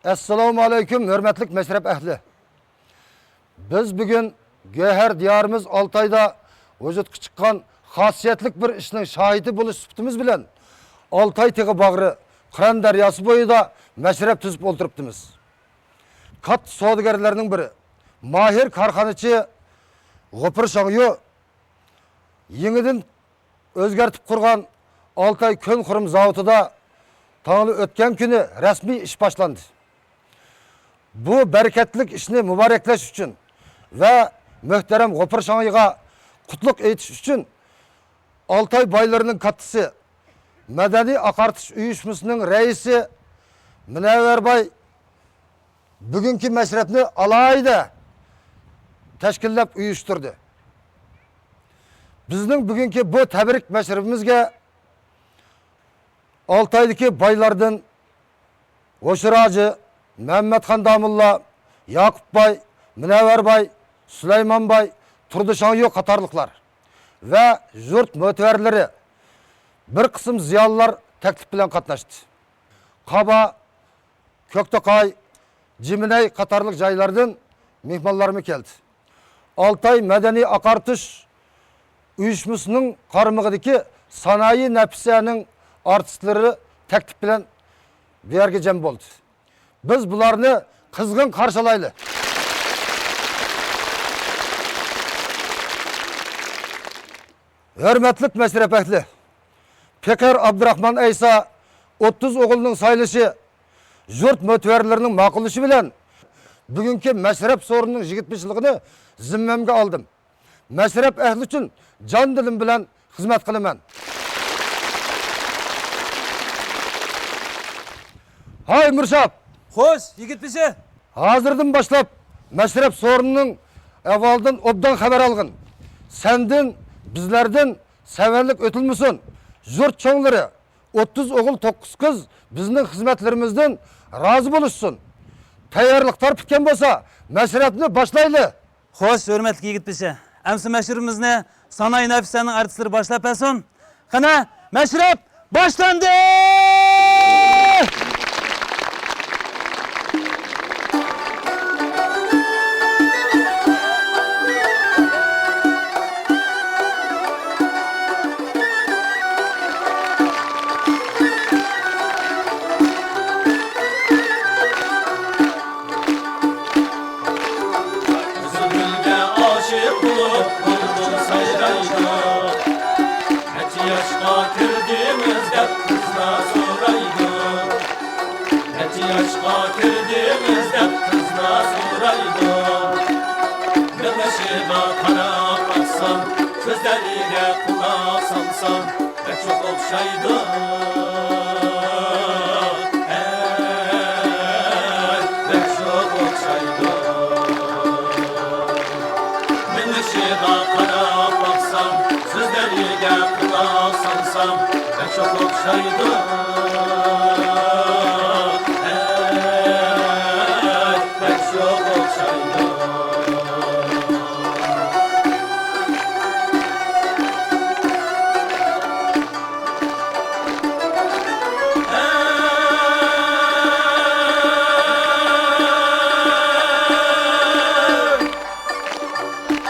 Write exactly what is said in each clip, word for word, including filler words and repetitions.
ئەسسالامۇ ئەلەيكۇم، ھۆرمەتلىك مەشرەپ ئەھلى! بىز بۈگۈن گۆھەر دىيارىمىز ئالتايدا ۋۇجۇدقا چىققان خاسىيەتلىك بىر ئىشنىڭ شاھىتى بولۇش سۈپىتىمىز بىلەن ئالتاي تېغى باغرى قىران دەرياسى بويىدا مەشرەپ تۈزۈپ ئولتۇرۇپتىمىز. كاتتا سودىگەرلەرنىڭ بىرى، ماھىر كارخانىچى غوپۇر شاڭيۇ يېڭىدىن ئۆزگەرتىپ قۇرغان ئالتاي كۆن خۇرۇم زاۋۇتىدا تاڭلا ئۆتكەن كۈنى رەسمىي ئىش باشلاندى. بۇ بەرىكەتلىك ئىشنى مۇبارەكلەش ئۈچۈن ۋە مۆھتەرەم غوپۇر شاڭيىغا قۇتلۇق ئېيتىش ئۈچۈن ئالتاي بايلىرىنىڭ كاتتىسى، مەدەنىي ئاقارتىش ئۇيۇشمىسىنىڭ رەئىسى مۇنەۋۋەر باي بۈگۈنكى مەشرەپنى ئالاھىدە تەشكىللەپ ئۇيۇشتۇردى. بىزنىڭ بۈگۈنكى بۇ تەبرىك مەشرىپىمىزگە ئالتايدىكى بايلاردىن ھوشۇر ھاجى، مەمەتخان داموللا، ياقۇپ باي، مۇنەۋۋەر باي، سۇلايمان باي، تۇردى شاڭيۇ قاتارلىقلار ۋە يۇرت مۆتىۋەرلىرى، بىر قىسىم زىيالىيلار تەكلىپ بىلەن قاتناشتى. قابا، كۆكتوقاي، جىمىنەي قاتارلىق جايلاردىن مېھمانلارمۇ كەلدى. ئالتاي مەدەنىي ئاقارتىش ئۇيۇشمىسىنىڭ قارمىقىدىكى سانائىي نەپىسەنىڭ ئارتىسلىرى تەكلىپ بىلەن بۇ يەرگە جەم بولدى. بىز بۇلارنى قىزغىن قارشى ئالايلى. ھۆرمەتلىك مەشرەپ ئەھلى! پېقىر ئابدۇراخمان ئەيسا ئوتتۇز ئوغۇلنىڭ سايلىشى، يۇرت مۆتىۋەرلىرىنىڭ ماقۇللىشى بىلەن بۈگۈنكى مەشرەپ سورۇنىنىڭ يىگىت بېشىلىقىنى زىممەمگە ئالدىم. مەشرەپ ئەھلى ئۈچۈن جان دىلىم بىلەن خىزمەت قىلىمەن. ھاي مۇرشاپ! خوش، يىگىت بېشى! ھازىردىن باشلاپ مەشرەپ سورۇنىنىڭ ئەھۋالىدىن ئوبدان خەۋەر ئالغىن. سەندىن، بىزلەردىن سەۋەنلىك ئۆتۈلمىسۇن. يۇرت چوڭلىرى، ئوتتۇز ئوغۇل توققۇز قىز بىزنىڭ خىزمەتلىرىمىزدىن رازى بولۇشسۇن. تەييارلىق تار پۈتكەن بولسا، مەشرەپنى باشلايلى. خوش، ھۆرمەتلىك يىگىت بېشى. ئەمسە مەشرىپىمىزنى سانائىي نەپىسەنىڭ ئارتىسلىرى باشلاپ بەرسۇن. قېنى، مەشرەپ باشلاندى! قىزىلگۈلگە ئاشىق بولۇپ بۇلبۇل سايرايدۇ. نەچچە ياشقا كىردىڭىز دەپ قىزلار سورايدۇ. نەچچە ياشقا كىردىڭىز دەپ قىزلار سورايدۇ. مېڭىشىغا قاراپ باقسام، سۆزلىرىگە قۇلاق سالسام، بەك شوخ ئوخشايدۇ. ھەي، بەك شوخ ئوخشايدۇ. مېڭىشىغا قاراپ باقسام، سۆزلىرىگە قۇلاق سالسام، بەك شوخ ئوخشايدۇ. ھەي، بەك شوخ ئوخشايدۇ.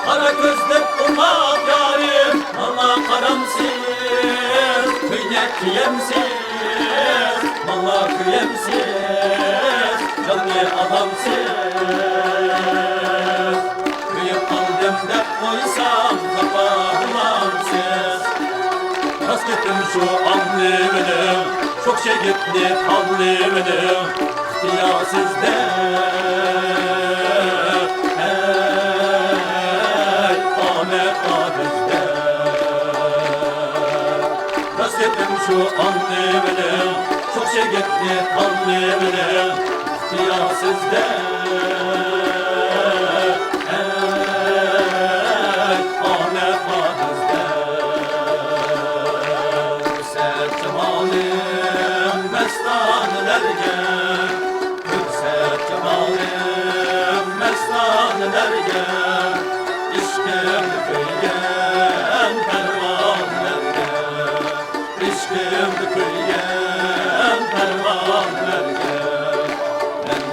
قارا كۆزلۈك ئوماق يارىم، ماڭا قارامسىز، كۆينەك كىيەمسىز، ماڭا كۆيەمسىز، جاننى ئالامسىز؟ كۆيۈپ قالدىم دەپ قويسام، خاپا بولامسىز؟ راست گېپىم شۇ، ئاڭلىۋېلىڭ، شوخ يىگىتنى تاللىۋېلىڭ، ئىختىيارسىز دەپ، ھەي، ئامەت بار بىزدە. راست گېپىم شۇ، ئاڭلىۋېلىڭ، شوخ يىگىتنى تاللىۋېلىڭ، ئىختىيارسىز دەپ، ھەي، ئامەت بار بىزدە. كۆرسەت جامالىڭ مەستانىلەرگە، كۆرسەت جامالىڭ مەستانىلەرگە، ئىشقىمدا كۆيگەن پەرۋانىلەرگە، ئىشقىمدا كۆيگەن پەرۋانىلەرگە، مەن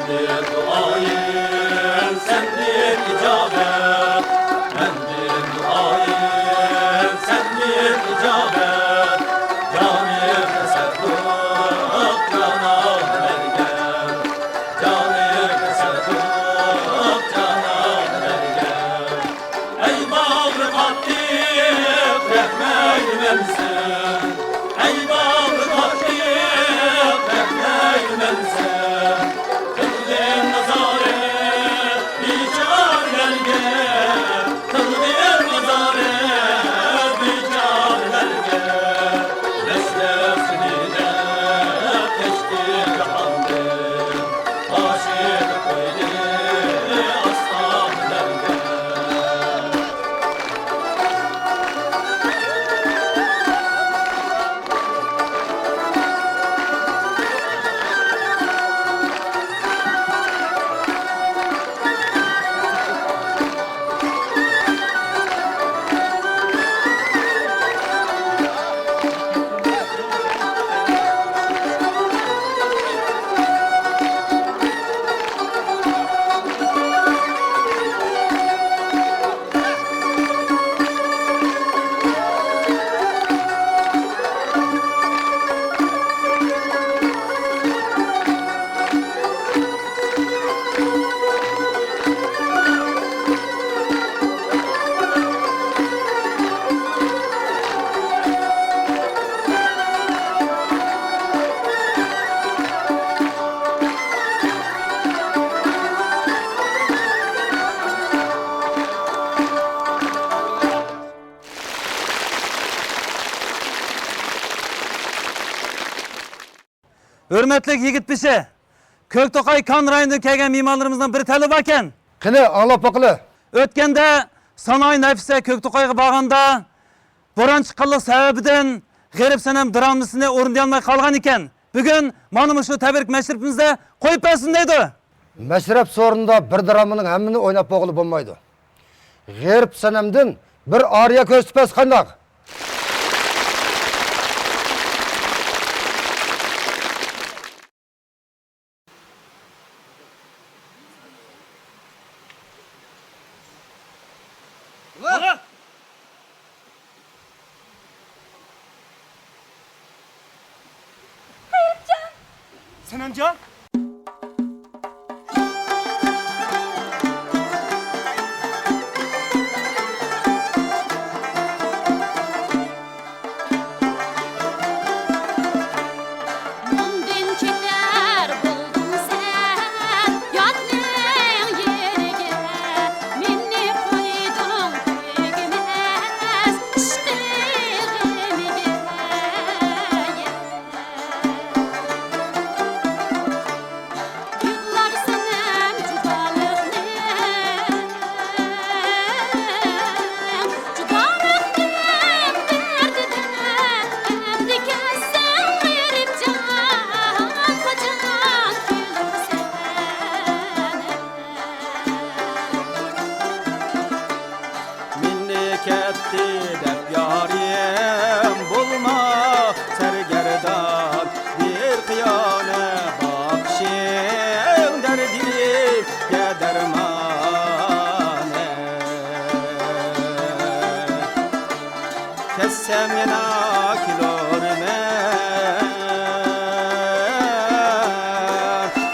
ھۆرمەتلىك يىگىت بېشى، كۆكتوقاي كان رايونىدىن كەلگەن مېھمانلىرىمىزنىڭ بىر تەلىپى باركەن. قېنى، ئاڭلاپ باقىلى. ئۆتكەندە سانائى نەپىسە كۆكتوقايغا بارغاندا، بوران چىققانلىق سەۋەبىدىن غېرىب سەنەم درامىسىنى ئورۇندىيالماي قالغان ئىكەن. بۈگۈن مانا مۇشۇ تەبرىك مەشرىپىمىزدە قويۇپ بەرسۇن دەيدۇ. مەشرەپ سورۇنىدا بىر درامىنىڭ ھەممىنى ئويناپ بولغىلى بولمايدۇ. غېرىب سەنەمدىن بىر ئارىيە كۆرسىتىپ بەرسە قانداق؟ سەنەمجان! مۇندىن كېتەر بولدۇڭ سەن ياتنىڭ يېرىگە، مېنى قويدۇڭ تۈگىمەس ئىشقىڭ غېمىگە. يىغلار سەنەم جۇدالىقنى، جۇدالىقنىڭ دەردىدە. ئەمدى كەتسەڭ غېرىبجان، قاچان كېلىسەن؟ مېنى كەتتى دەپ يارىم، بولما سەرگەردان. بىر قىيانە باقىشىڭ دەردىمگە دەرمان. كەتسەم يەنە كېلۇرمەن.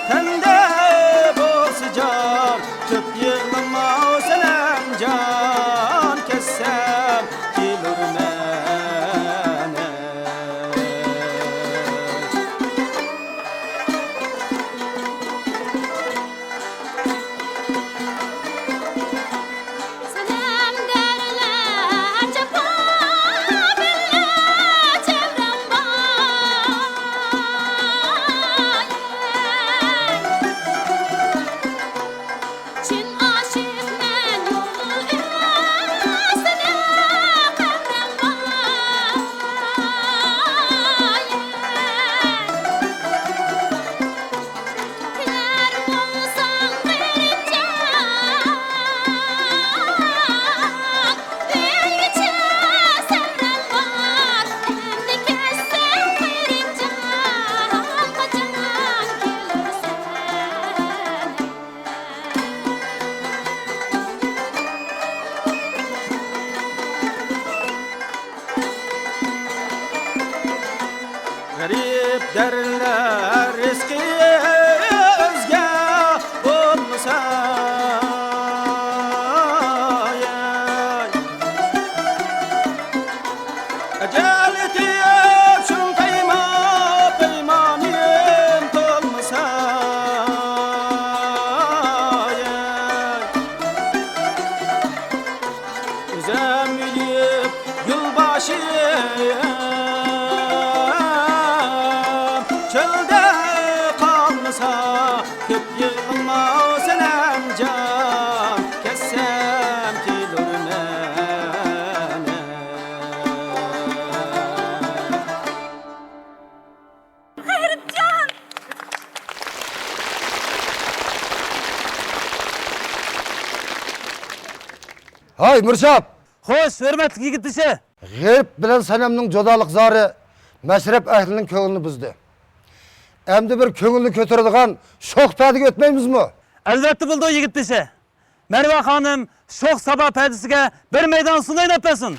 تەندە بولسا جان، كۆپ يىغلىما سەنەمجان، كەتسەم كېلۇرمەن. سەنەم دەرلەر جاپا بىللە چەۋرەڭ باي. چىن ئاشىقمەن يول ئۆتسىنە قەبرەڭ باي. كېلەر بولساڭ غېرىبجان، ئۆيگىچە سەۋرەڭ بار. ئەمدى كەتسەڭ غېرىبجان، قاچان كېلىسەن؟ غېرىب دەرلەر رىزقى ئۆزگە بولمىسا، ئەجەل يېتىپ شۇڭقايما پەيمانىم تولمىسا. ئۆزۈم ئۆلۈپ يول باشىم چۆلدە قالمىسا، كۆپ يىغلىما سەنەمجان، كەتسەم كېلۇرمەن. غېرىبجان! ھاي، مۇرشاپ! خوش، ھۆرمەتلىك يىگىت بېشى! غېرىب بىلەن سەنەمنىڭ جۇدالىق زارى مەشرەپ ئەھلىنىڭ كۆڭلىنى بۇزدى. ئەمدى بىر كۆڭۈلنى كۆتۈرىدىغان شوخ پەدىگە ئۆتمەيمىزمۇ؟ ئەلۋەتتە بولىدۇ، يىگىت بېشى. مەرۋە خانىم شوخ سابا پەدىسىگە بىر مەيدان سۇناي نەپ بەرسۇن.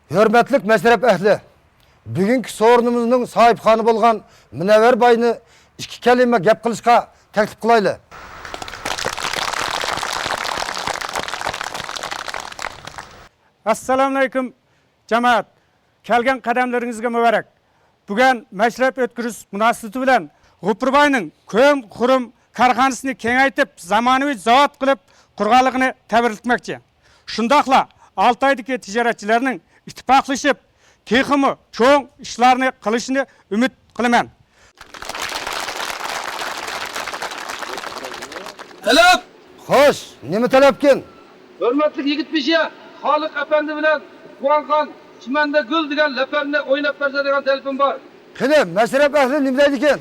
ھۆرمەتلىك مەشرەپ ئەھلى، بۈگۈنكى سورۇنىمىزنىڭ ساھىبخانى بولغان مۇنەۋۋەر باينى ئىككى كەلىمە گەپ قىلىشقا تەكلىپ قىلايلى. ئەسسالامۇئەلەيكۇم، جامائەت! كەلگەن قەدەملىرىڭىزگە مۇبارەك! بۈگۈن مەشرەپ ئۆتكۈزۈش مۇناسىۋىتى بىلەن غوپۇرباينىڭ كۆم خۇرۇم كارخانىسىنى كېڭەيتىپ، زامانىۋى زاۋۇت قىلىپ قۇرغانلىقىنى تەبرىكلىمەكچى. شۇنداقلا ئالتايدىكى تىجارەتچىلەرنىڭ ئىتتىپاقلىشىپ، تېخىمۇ چوڭ ئىشلارنى قىلىشىنى ئۈمىد قىلىمەن. تەلەپ! خوش، نېمە تەلەپكىن؟ ھۆرمەتلىك يىگىت بېشى خالىق ئەپەندى بىلەن قۇۋانخان چىمەندە گۈل دېگەن لەپەرنى ئويناپ بەرسە دېگەن تەلىپىم بار. قېنى، مەشرەپ ئەھلى نېمە دەيدىكىن؟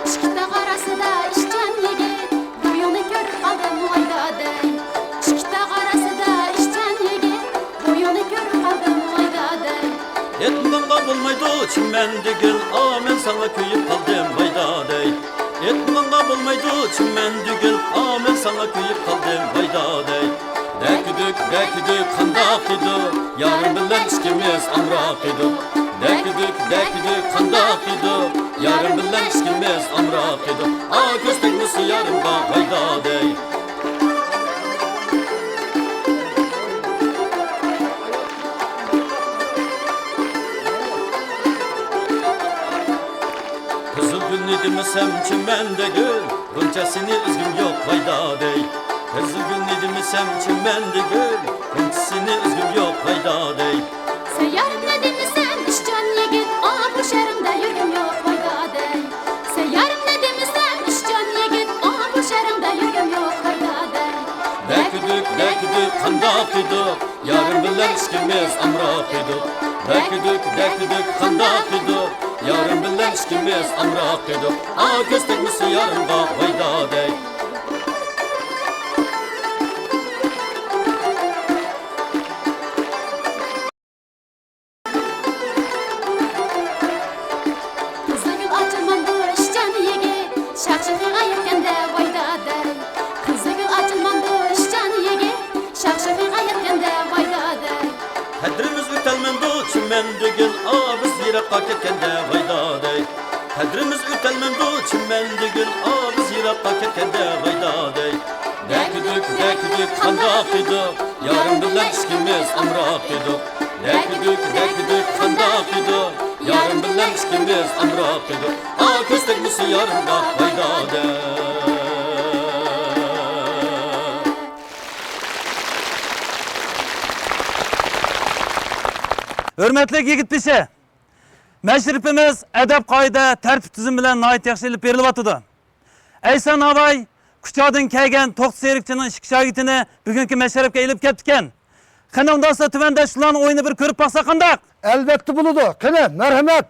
ئىككى تاغ ئارىسىدا ئىشچان يىگىت، بويۇڭنى كۆرۈپ قالدىم ۋاي دادەي. ئىككى تاغ ئارىسىدا ئىشچان يىگىت، بويۇڭنى كۆرۈپ قالدىم ۋاي دادەي. ئېيتمىغانغا بولمايدۇ چىمەندە گۈل، ئا، مەن ساڭا كۆيۈپ قالدىم ۋاي دادەي. ئېيتمىغانغا بولمايدۇ چىمەندە گۈل، ئا، مەن ساڭا كۆيۈپ قالدىم ۋاي دادەي. دەكۈدۈك، دەكۈدۈك، قانداق ئىدۇق، يارىم بىلەن ئىككىمىز ئامراق ئىدۇق. دەكۈدۈك، دەكۈدۈك، قانداق ئىدۇق، يارىم بىلەن ئىككىمىز ئامراق ئىدۇق. ئا، كۆز تەگمىسۇ يارىمغا ۋاي دادەي. قىزىل گۈلنى دېمىسەم چىمەندە گۈل، غۇنچە سېنى ئۈزگۈم يوق ۋاي دادەي. قىزىل گۈلنى دېمىسەم چىمەندە گۈل، غۇنچە سېنى ئۈزگۈم يوق ۋاي دادەي. سەييارىمنى دېمىسەم ئىشچان يىگىت، ئا، بۇ شەھىرىڭدە يۈرگۈم يوق ۋاي دادەي. سەييارىمنى دېمىسەم ئىشچان يىگىت، ئا، بۇ شەھىرىڭدە يۈرگۈم يوق ۋاي دادەي. دەكۈدۈك، دەكۈدۈك، قانداق ئىدۇق، يارىم بىلەن ئىككىمىز ئامراق ئىدۇق. دەكۈدۈك، دەكۈدۈك، قانداق ئىدۇق، يارىم بىلەن ئىككىمىز ئامراق ئىدۇق. ئا، كۆز تەگمىسۇ يارىمغا ۋاي دادەي. قىزىلگۈل ئاچىلمامدۇ ئىشچان يىگىت، شاخ-شېخىغا يەتكەندە ۋاي دادەي. قىزىلگۈل ئاچىلمامدۇ ئىشچان يىگىت، شاخ-شېخىغا يەتكەندە ۋاي دادەي. قەدرىمىز ئۆتەلمەمدۇ چىمەندە گۈل، ئا، بىز يىراققا كەتكەندە ۋاي دادەي. قەدرىمىز ئۆتەلمەمدۇ چىمەندە گۈل، ئا، بىز يىراققا كەتكەندە ۋاي دادەي. دەكۈدۈك، دەكۈدۈك، قانداق ئىدۇق، يارىم بىلەن ئىككىمىز ئامراق ئىدۇق. دەكۈدۈك، دەكۈدۈك، قانداق ئىدۇق، يارىم بىلەن ئىككىمىز ئامراق ئىدۇق. ئا، كۆز تەگمىسۇ يارىمغا ۋاي دادەي. ھۆرمەتلىك يىگىت بېشى! مەشرىپىمىز ئەدەپ-قائىدە، تەرتىپ-تۈزۈم بىلەن ناھايىتى ياخشى ئېلىپ بېرىلىۋاتىدۇ. ئەيسا ناۋاي كۇچادىن كەلگەن توختى سېرىكچىنىڭ ئىككى شاگىرتىنى بۈگۈنكى مەشرەپكە ئېلىپ كەپتىكەن. قېنى، ئۇنداقسا تۆۋەندە شۇلارنىڭ ئويۇنىنى بىر كۆرۈپ باقساق قانداق؟ ئەلۋەتتە بولىدۇ. قېنى، مەرھەمەت!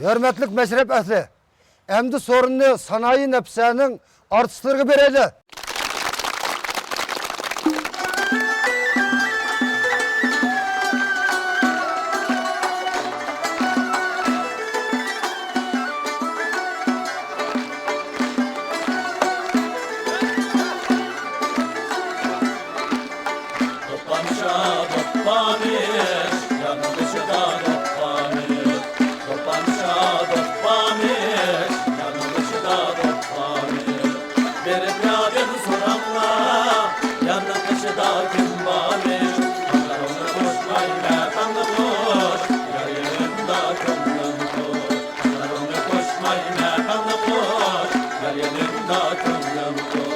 ھۆرمەتلىك مەشرەپ ئەھلى! ئەمدى سورۇننى سانائى نەپىسەنىڭ ئارتىسلىرىغا بېرەيلى. دوپپامشا دوپپامىش، يانغىشىدا دوپپامىش. دوپپامشا دوپپامىش، يانغىشىدا دوپپامىش. بېرىپ يادىن سوراڭلار، يانغىشىدا كىم بارمىش؟ ئاتىرىڭنى قوشماي مەپەڭنى قوش، يار يېنىمدا كۆڭلۈم خۇش. ئاتىرىڭنى قوشماي مەپەڭنى قوش، يار يېنىمدا كۆڭلۈم خۇش.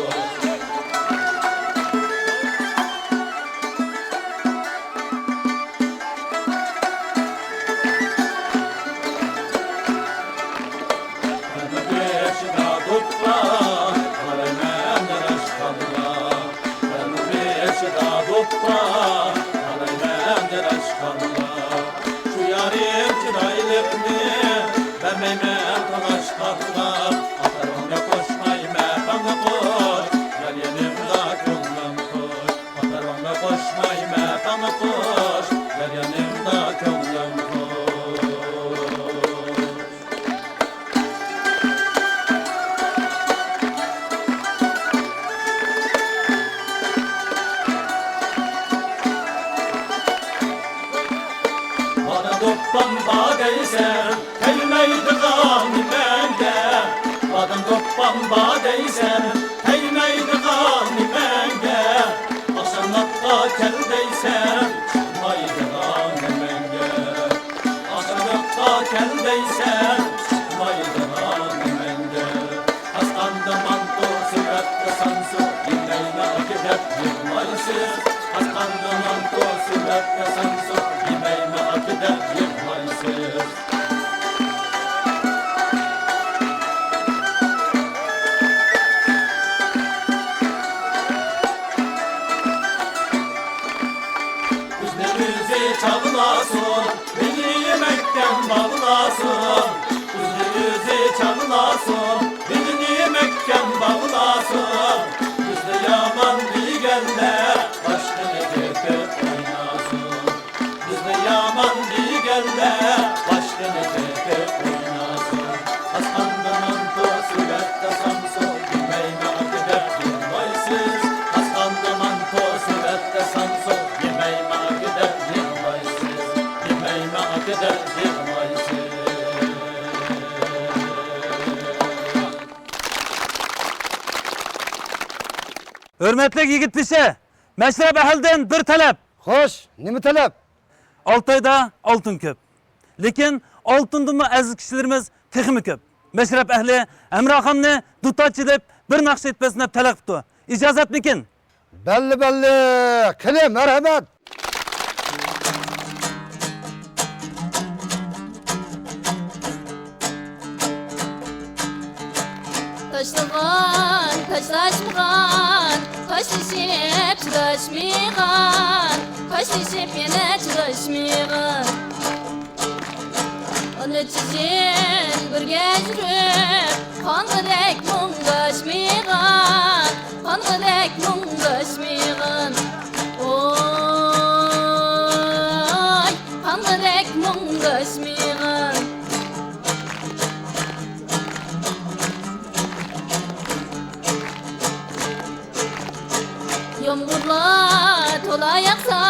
بېشىدا دوپپا، قارايمەن ئاداشقانغا. بېشىدا دوپپا، قارايمەن ئاداشقانغا. شۇ يارىم چىرايلىقنى بەرمەيمەن تالاشقانغا. ئاتىرىڭنى قوشماي مەپەڭنى قوش، يار يېنىمدا كۆڭلۈم خۇش. ئاتىرىڭنى قوشماي مەپەڭنى قوش، يار يېنىمدا كۆڭلۈم خۇش. مانا دوپپام بار دەيسەن، تەگمەيدىغان نېمەڭگە. بادام دوپپام بار دەيسەن، تەگمەيدىغان نېمەڭگە. ئاشانلىققا كەل دەيسەن، چىقمايدىغان نېمەڭگە. ئاشانلىققا كەل دەيسەن، چىقمايدىغان نېمەڭگە. ئاشقاندا مانتۇ، سېۋەتتە سامسا، يېمەيمەن ئاكا دەپ يىغلايسىز. ئاشقاندا مانتۇ، سېۋەتتە سامسا، يېمەيمەن ئاكا دەپ يىغلايسىز. بىزنى ئۆزى چاغلاسۇن، بىزنى مەھكەم باغلاسۇن. بىزنى ئۆزى چاغلاسۇن، بىزنى مەھكەم باغلاسۇن. بىزنى يامان دېگەنلەر باشقىنى تېپىپ ئويناسۇن. بىزنى يامان دېگەنلەر باشقىنى تېپىپ ئويناسۇن. ئاشقاندا مانتۇ، سېۋەتتە سامسا، يېمەيمەن ئاكا دەپ يىغلايسىز. ئاشقاندا مانتۇ، سېۋەتتە سامسا، يېمەيمەن ئاكا دەپ يىغلايسىز. يېمەيمەن ئاكا دەپ يىغلايسىز. ھۆرمەتلىك يىگىت بېشى، مەشرەپ ئەھلىدىن بىر تەلەپ. خوش، نېمە تەلەپ؟ ئالتايدا ئالتۇن كۆپ. لېكىن ئالتۇندىنمۇ ئەزىز كىشىلىرىمىز تېخىمۇ كۆپ. مەشرەپ ئەھلى ھەمراخاننى دۇتار چېلىپ بىر ناخشا ئېيتىپ بەرسۇن دەپ تەلەپ قىپتۇ. ئىجازەتمىكىن؟ بەللى، بەللى، قېنى، مەرھەمەت! تاشلىغان، تاشلاشمىغان، تاشلىشىپ چىداشمىغان، تاشلىشىپ يەنە چىداشمىغان. ئانىچە يىل بىرگە يۈرۈپ، قانغىدەك مۇڭداشمىغان، قانغىدەك مۇڭداشمىغان. ئوي، قانغىدەك مۇڭداشمىغان. يامغۇرلار تولا ياغسا،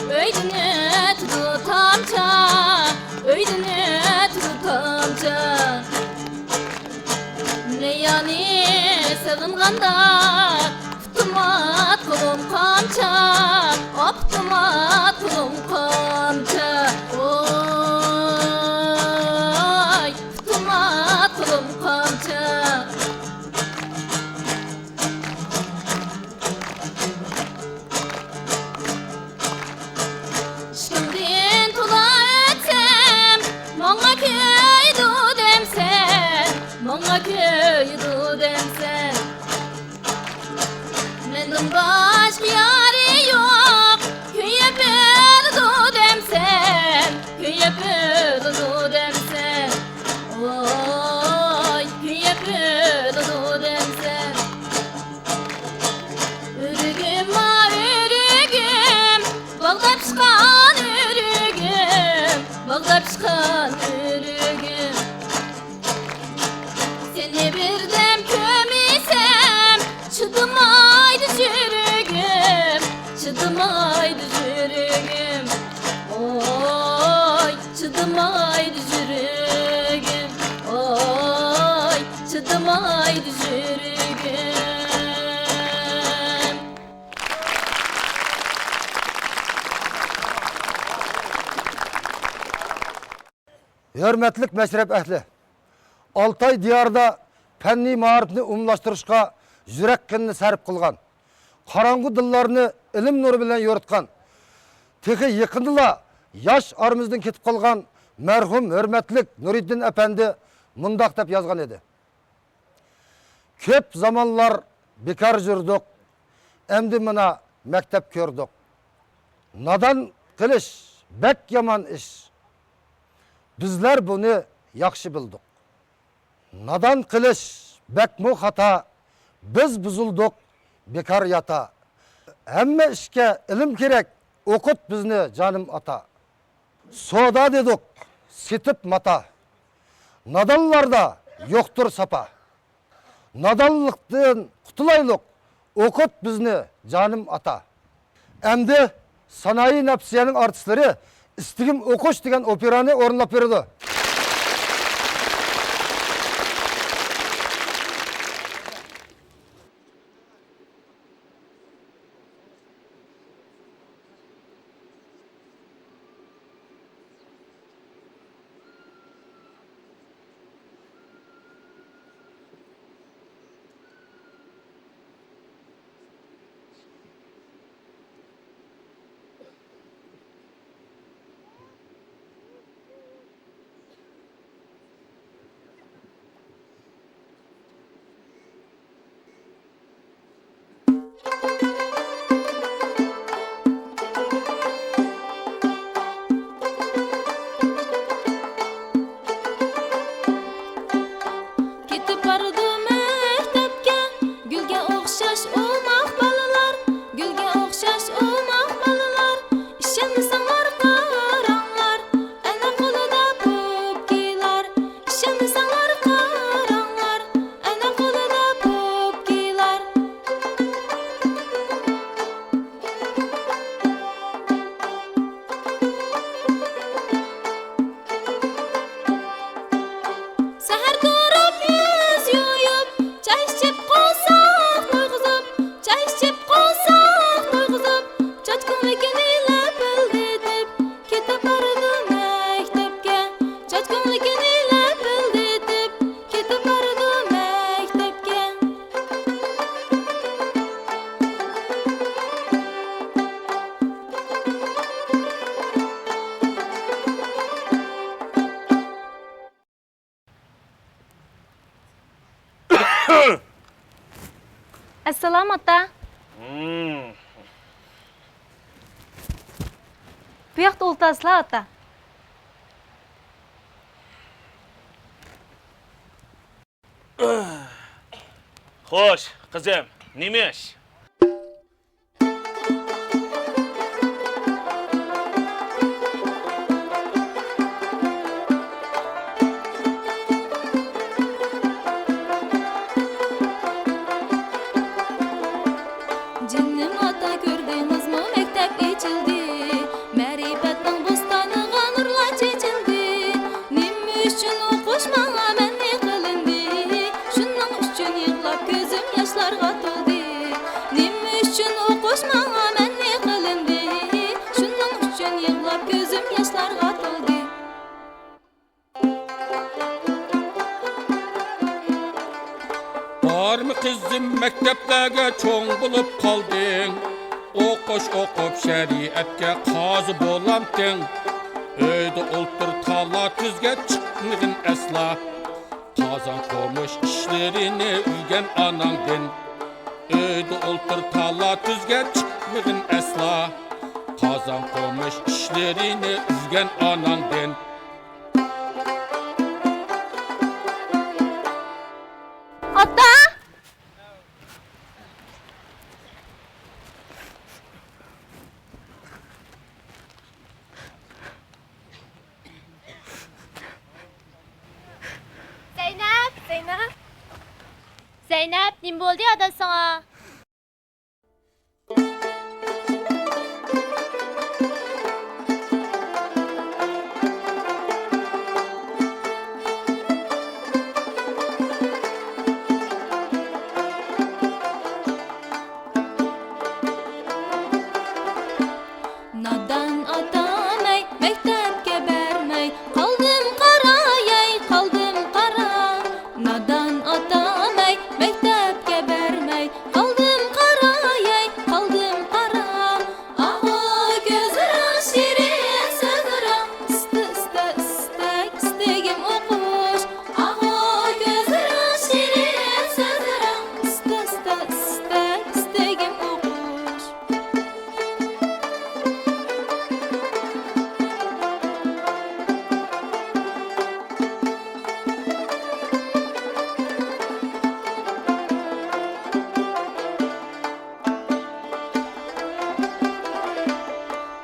ئۆيدىن ئۆتىدۇ تامچا، ئۆيدىن ئۆتىدۇ تامچا. نەييانى سېغىنغاندا، پۇتۇم ئات، قولۇم قامچا، ئاپتۇم ئات، قولۇم قامچا. ئوي، پۇتۇم ئات، قولۇم قامچا. ئىشقىڭدىن تولا ئۆتسەم، ماڭا كۆيىدۇ دەمسەن، ماڭا كۆيىدۇ دەمسەن. مەندىن باشقا يارى يوق، كۆيۈپ ئۆلىدۇ دەمسەن، كۆيۈپ ئۆلىدۇ دەمسەن. ۋاي، كۆيۈپ ئۆلىدۇ دەمسەن. ئۆرۈگۈم، ئا، ئۆرۈگۈم، باغدا پىشقان ئۆرۈگۈم، باغدا پىشقان ئۆرۈگۈم. سېنى بىردەم كۆرمىسەم، چىدىمايدۇ يۈرىكىم، چىدىمايدۇ يۈرىكىم. ۋاي، چىدىمايدۇ يۈرىكىم، ۋاي، چىدىمايدۇ يۈرىكىم. ھۆرمەتلىك مەشرەپ ئەھلى! ئالتاي دىيارىدا پەننىي مائارىپنى ئومۇملاشتۇرۇشقا يۈرەك قېنىنى سەرپ قىلغان، قاراڭغۇ دىللارنى ئىلىم نۇرى بىلەن يورۇتقان، تېخى يېقىندىلا ياش ئارىمىزدىن كېتىپ قالغان مەرھۇم ھۆرمەتلىك نۇرىدىن ئەپەندى مۇنداق دەپ يازغان ئىدى: «كۆپ زامانلار بىكار يۈردۇق، ئەمدى مانا مەكتەپ كۆردۇق. نادان قىلىش بەك يامان ئىش. بىزلەر بۇنى ياخشى بىلدۇق. نادان قىلىش بەكمۇ خاتا، بىز بۇزۇلدۇق، بىكار ياتا. ھەممە ئىشكە ئىلىم كېرەك، ئوقۇت بىزنى جانىم ئاتا. سودا دېدۇق، سېتىپ ماتا، نادانلاردا يوقتۇر ساپا. نادانلىقتىن قۇتۇلايلۇق، ئوقۇت بىزنى جانىم ئاتا.» ئەمدى سانائىي نەپسىيەنىڭ ئارتىسلىرى ئىستىكىم ئوقۇش دېگەن ئوپېرانى ئورۇنلاپ بېرىدۇ. ئەسسالام، ئاتا. ھىم. بۇ ياقتا ئولتۇرسىلا، ئاتا. خوش، قىزىم، نېمە ئىش؟ جېنىم ئاتا، كۆردىڭىزمۇ، مەكتەپ ئېچىلدى. مەرىپەتنىڭ بوستانىغا نۇرلار چېچىلدى. نېمە ئۈچۈن ئوقۇش ماڭا مەنئى قىلىندى؟ شۇنىڭ ئۈچۈن يىغلاپ كۆزۈم ياشلارغا تولدى. نېمە ئۈچۈن ئوقۇش ماڭا مەنئى قىلىندى؟ شۇنىڭ ئۈچۈن يىغلاپ كۆزۈم ياشلارغا تولدى. بارمۇ قىزىم مەكتەپلەرگە، چوڭ بولۇپ قالدىڭ. ئوقۇش ئوقۇپ شەرىئەتكە قازى بولامتىڭ. ئۆيدە ئولتۇر، تالا تۈزگە چىقمىغىن ئەسلا. قازان قومۇش ئىشلىرىنى ئۆگەن ئاناڭدىن. ئۆيدە ئولتۇر، تالا تۈزگە چىقمىغىن ئەسلا. قازان قومۇش ئىشلىرىنى ئۆگەن ئاناڭدىن. ئاتا! زەينەپ، زەينەپ. زەينەپ، نېمە بولدى ئادا ساڭا؟ نادان ئاتام ئەي، مەكتەپكە بەرمەي، قالدىم قاراياي، قالدىم قارا. نادان ئاتام ئەي، مەكتەپكە بەرمەي، قالدىم قاراياي، قالدىم قارا. ئاھۇ، كۆزلىرىڭ شېرىن، سۆزلىرىڭ ئىستە، ئىستە، ئىستەك، ئىستىگىم ئوقۇش. ئاھۇ، كۆزلىرىڭ شېرىن، سۆزلىرىڭ ئىستە، ئىستە، ئىستەك، ئىستىگىم ئوقۇش.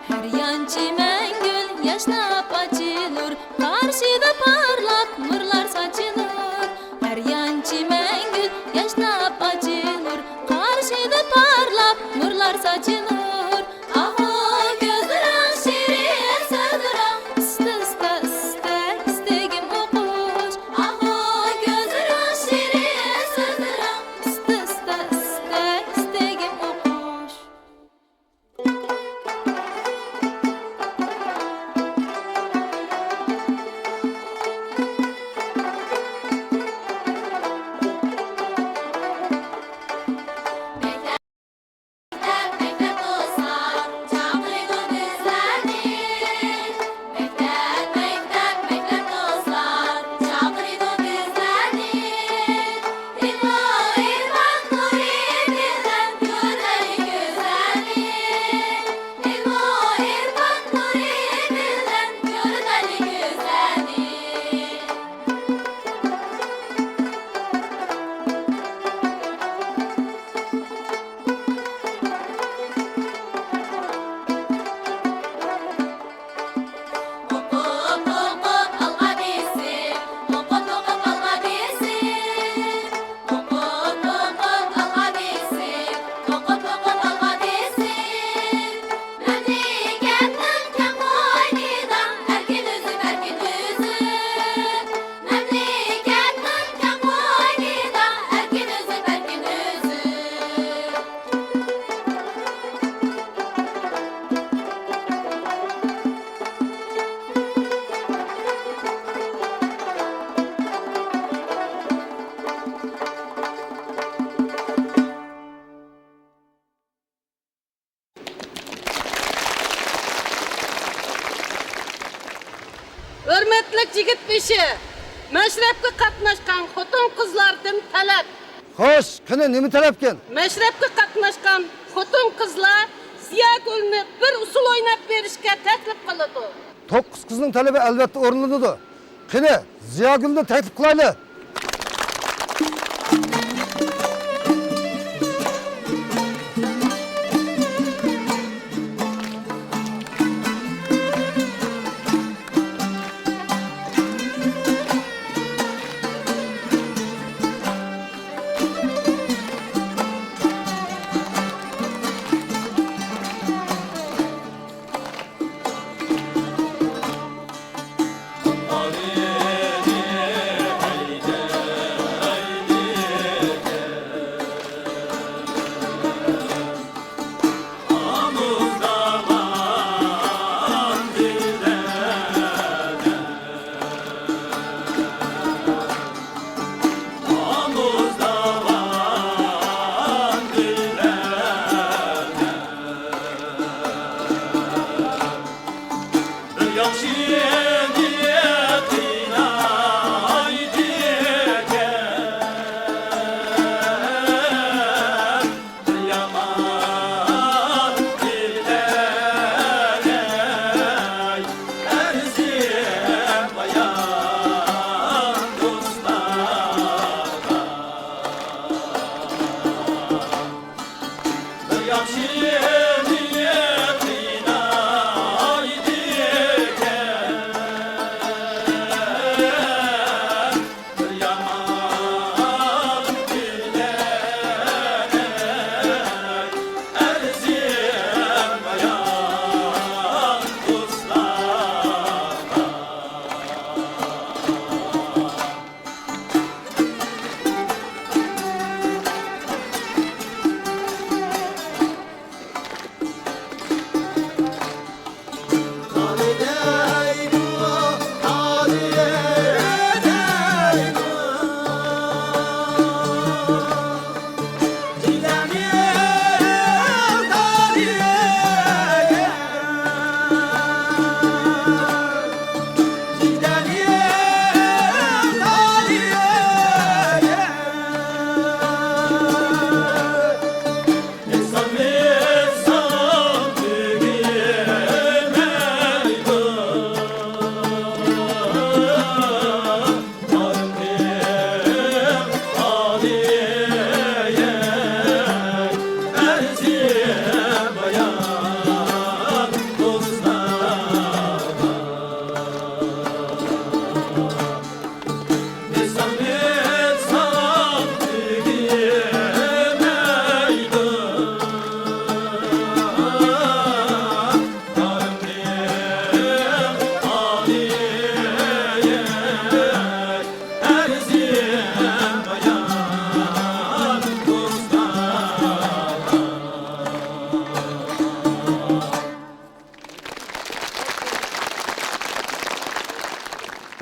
ھەر يان چىمەنگۈل ياشناپ ئاچىلۇر، قارشىدا پارلاپ نۇرلار ساچىلۇر. ھەر يان چىمەنگۈل ياشناپ ئاچىلۇر، قارشىدا پارلاپ نۇرلار ساچىلۇر. ئاھۇ، كۆزلىرىڭ شېرىن، سۆزلىرىڭ ئىستە، ئىستە، ئىستەك، ئىستىگىم ئوقۇش. ئاھۇ، كۆزلىرىڭ شېرىن، سۆزلىرىڭ ئىستە، ئىستە، ئىستەك، ئىستىگىم ئوقۇش. مەكتەپ، مەكتەپ دوستلار، چاقىرىدۇ بىزلەرنى. مەكتەپ، مەكتەپ، مەكتەپ دوستلار، چاقىرىدۇ بىزلەرنى. ئىلمۇ ئىرفان نۇرى بىلەن كۆرەيلى گۈزەلنى. ئىلمۇ ئىرفان نۇرى بىلەن كۆرەيلى گۈزەلنى. مەملىكەتنىڭ كەڭ قوينىدا ئەركىن ئۈزۈپ، ئەركىن ئۈزۈپ. مەملىكەتنىڭ كەڭ قوينىدا ئەركىن ئۈزۈپ، ئەركىن ئۈزۈپ. ھۆرمەتلىك يىگىت بېشى، مەشرەپكە قاتناشقان خوتۇن-قىزلاردىن تەلەپ. خوش، قېنى، نېمە تەلەپكەن؟ مەشرەپكە قاتناشقان خوتۇن-قىزلار زىياگۈلنى بىر ئۇسسۇل ئويناپ بېرىشكە تەكلىپ قىلىدۇ. توققۇز قىزنىڭ تەلىپى ئەلۋەتتە ئورۇنلىنىدۇ. قېنى، زىياگۈلنى تەكلىپ قىلايلى.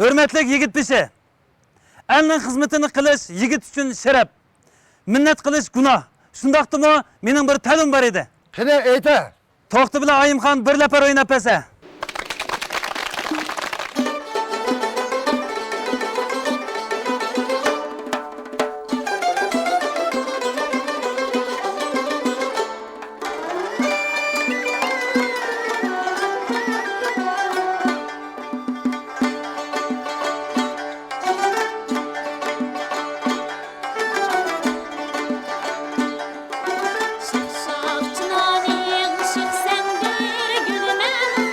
ھۆرمەتلىك يىگىت بېشى! ئەلنىڭ خىزمىتىنى قىلىش يىگىت ئۈچۈن شەرەپ. مىننەت قىلىش گۇناھ. شۇنداقتىمۇ مېنىڭ بىر تەلىپىم بار ئىدى. قېنى، ئېيتە! توختى بىلەن ئايىمخان بىر لەپەر ئويناپ بەرسە. شاخ-شاخ چىنارنىڭ شېخىسەن بىر گۈلىمەن.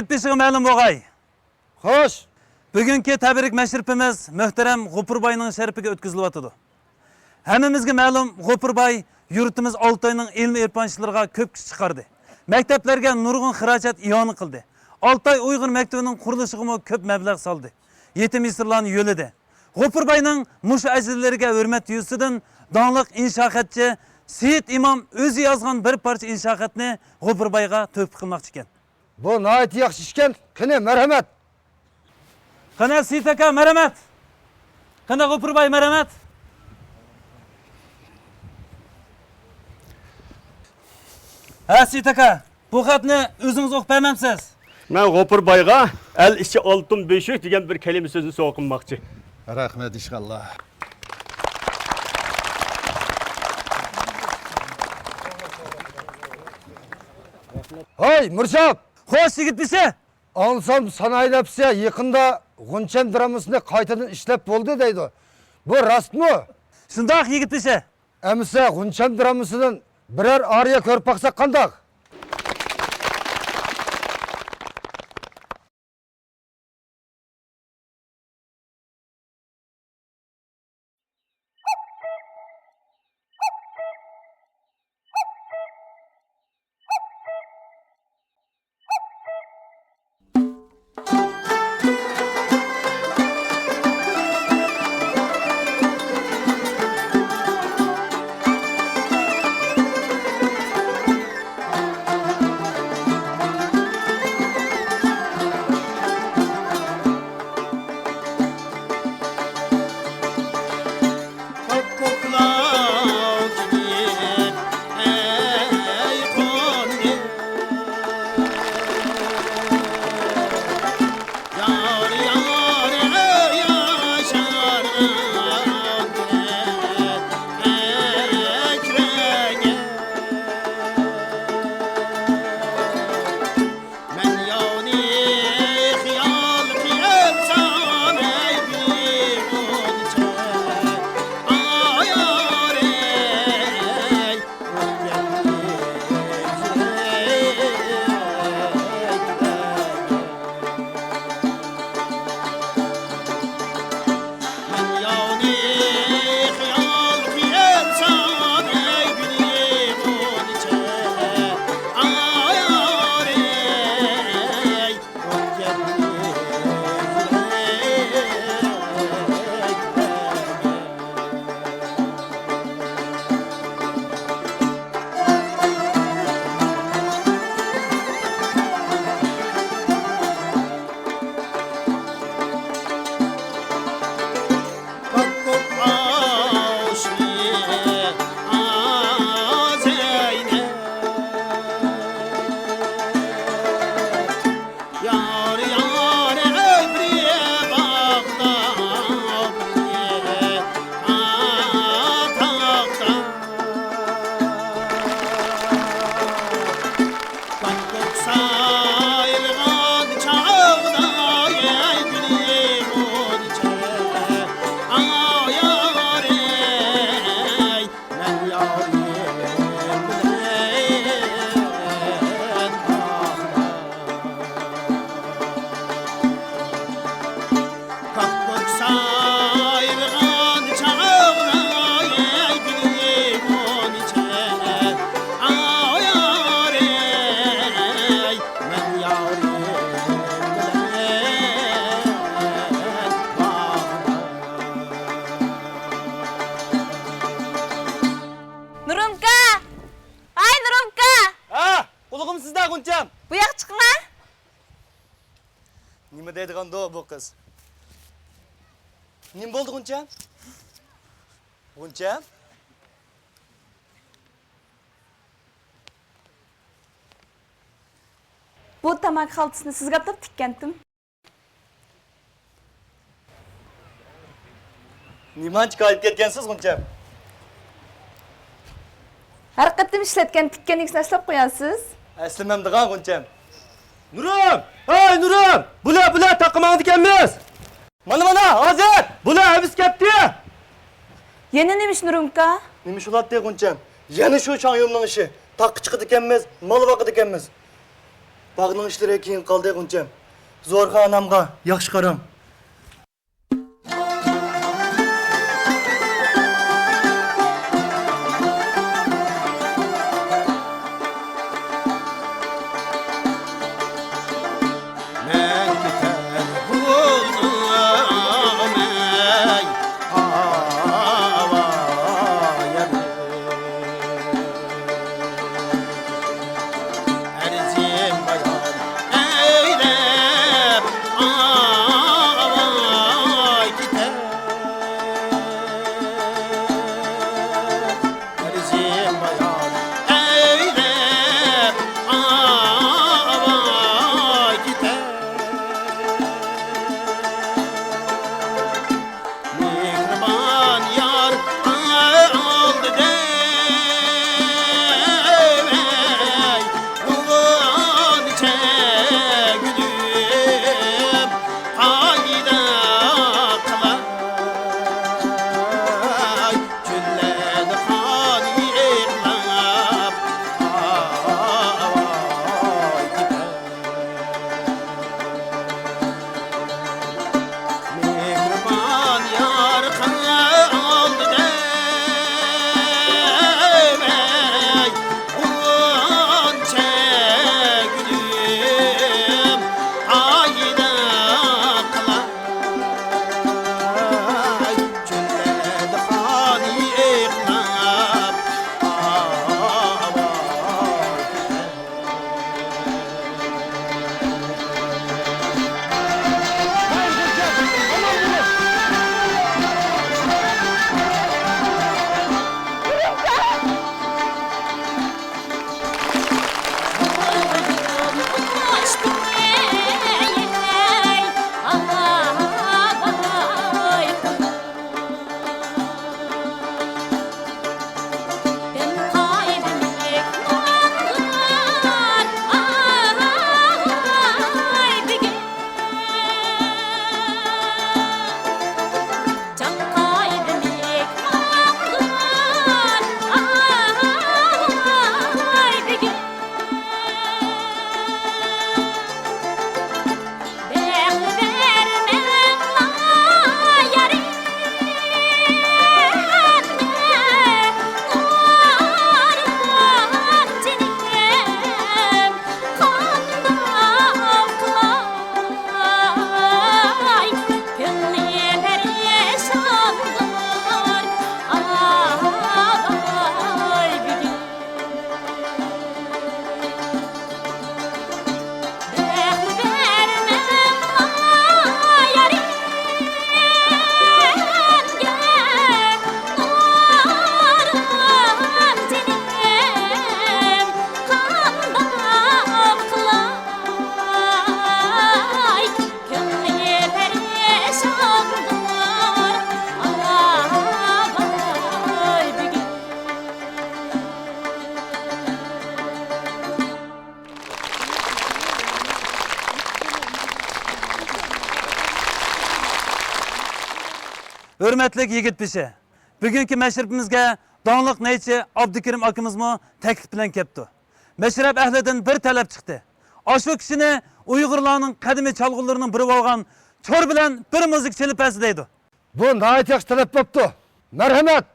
بېشىغا مەلۇم بولغاي. خوش. بۈگۈنكى تەبرىك مەشرىپىمىز مۆھتەرەم غوپۇر باينىڭ شەرىپىگە ئۆتكۈزۈلۈۋاتىدۇ. ھەممىمىزگە مەلۇم، غوپۇر باي يۇرتىمىز ئالتاينىڭ ئىلمىي ئېلىپ بارغۇچىلىرىغا كۆپ كۈچ چىقاردى. مەكتەپلەرگە نۇرغۇن خىراجەت ئىئانە قىلدى. ئالتاي ئۇيغۇر مەكتىپىنىڭ قۇرۇلۇشىغىمۇ كۆپ مەبلەغ سالدى. يېتىم يېسىرلارنى يۆلىدى. غوپۇر باينىڭ مۇشۇ ئەجىرلىرىگە ھۆرمەت يۈزىسىدىن داڭلىق ئىنشائاتچى سېيىت ئىمام ئۆزى يازغان بىر پارچە ئىنشائاتنى غوپۇر بايغا تۆھپە قىلماقچى ئىكەن. بۇ ناھايىتى ياخشى ئىشكەن. قېنى، مەرھەمەت. قېنى، سېيىت ئاكا، مەرھەمەت. قېنى، غوپۇر باي، مەرھەمەت. ھە، سېيىت ئاكا، بۇ خەتنى ئۆزىڭىز ئوقۇپ بەرمەمسىز؟ مەن غوپۇر بايغا «ئەل ئىچى ئالتۇن بۆشۈك» دېگەن بىر كەلىمە سۆزنى سوۋغا قىلماقچى. رەھمەت، ئىنشاللا. ھاي، مۇرشاپ! خوش، يىگىت بېشى! ئاڭلىسام، سانائىي لەپسە يېقىندا غۇنچەم درامىسىنى قايتىدىن ئىشلەپ بولدى دەيدۇ. بۇ راستمۇ؟ شۇنداق، يىگىت بېشى. ئەمىسە غۇنچەم درامىسىدىن بىرەر ئارىيە كۆرۈپ باقساق قانداق؟ نۇرۇمكا! ئاي، نۇرۇمكا! ھە، قۇلىقىم سىزدە، غۇنچەم. بۇ ياققا چىقىڭا. نېمە دەيدىغاندۇ بۇ قىز؟ نېمە بولدى، غۇنچەم؟ غۇنچەم؟ بۇ تاماكا خالتىسىنى سىزگە ئاتاپ تىككەنتىم. نېمانچە كايىپ كەتكەنسىز، غۇنچەم؟ ھەر قېتىم ئىشلەتكەن تىككەن ئىگىسىنى ئەسلەپ قويارسىز. ئەسلىمەمدىغان، غۇنچەم. نۇرۇم! ھەي، نۇرۇم! بۇلار، بۇلار تاقا ماڭىدىكەنمىز. مانا، مانا، ھازىر! بۇلار ئەۋىسىپ كەتتى! يەنە نېمە ئىش، نۇرۇمكا؟ نېمە ئىش بولاتتى، غۇنچەم؟ يەنە شۇ چاڭيۇمنىڭ ئىشى. تاغقا چىقىدىكەنمىز، مال باقىدىكەنمىز. باغنىڭ ئىشلىرى كېيىن قالدى، غۇنچەم. زورخان ئانامغا ياخشى قاراڭ. مەن كېتەر بولدۇم ئەي ئاۋايەم. ئەرزىم بايان ئەيلەپ ئاۋاي كېتەر. ئەرزىم بايان ئەيلەپ ئاۋاي كېتەر. مېھرىبان يار ئالدىدا ئەي غۇنچە گۈلۈم قايىل قىلاي. كۈنلەردە قان يىغلاپ ئاۋاي كېتەر. مېھرىبان يار قالدى دەيمەي، غۇنچە گۈلۈم قايىل قىلاي. كۈنلەردە قان يىغلاپ ئاۋاي. ھۆرمەتلىك يىگىت بېشى، بۈگۈنكى مەشرىپىمىزگە داڭلىق نەيچى ئابدۇكېرىم ئاكىمىزمۇ تەكلىپ بىلەن كەپتۇ. مەشرەپ ئەھلىدىن بىر تەلەپ چىقتى. ئاشۇ كىشىنى ئۇيغۇرلارنىڭ قەدىمىي چالغۇلىرىنىڭ بىرى بولغان چور بىلەن بىر مۇزىكا چېلىپ بەرسە دەيدۇ. بۇ ناھايىتى ياخشى تەلەپ بوپتۇ. مەرھەمەت!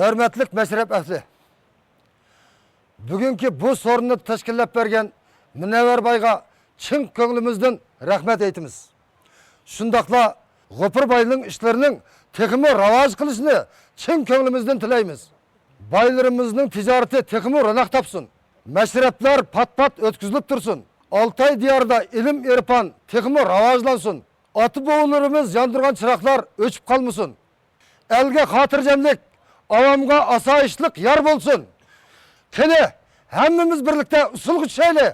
ھۆرمەتلىك مەشرەپ ئەھلى! بۈگۈنكى بۇ سورۇننى تەشكىللەپ بەرگەن مۇنەۋۋەر بايغا چىن كۆڭلىمىزدىن رەھمەت ئېيتىمىز. شۇنداقلا غوپۇر باينىڭ ئىشلىرىنىڭ تېخىمۇ راۋاج قىلىشىنى چىن كۆڭلىمىزدىن تىلەيمىز. بايلىرىمىزنىڭ تىجارىتى تېخىمۇ روناق تاپسۇن. مەشرەپلەر پات-پات ئۆتكۈزۈلۈپ تۇرسۇن. ئالتاي دىيارىدا ئىلىم-ئېرپان تېخىمۇ راۋاجلانسۇن. ئاتا-بوۋىلىرىمىز ياندۇرغان چىراغلار ئۆچۈپ قالمىسۇن. ئەلگە خاتىرجەملىك، ئاۋامغا ئاسايىشلىق يار بولسۇن. قېنى، ھەممىمىز بىرلىكتە ئۇسسۇلغا چۈشەيلى.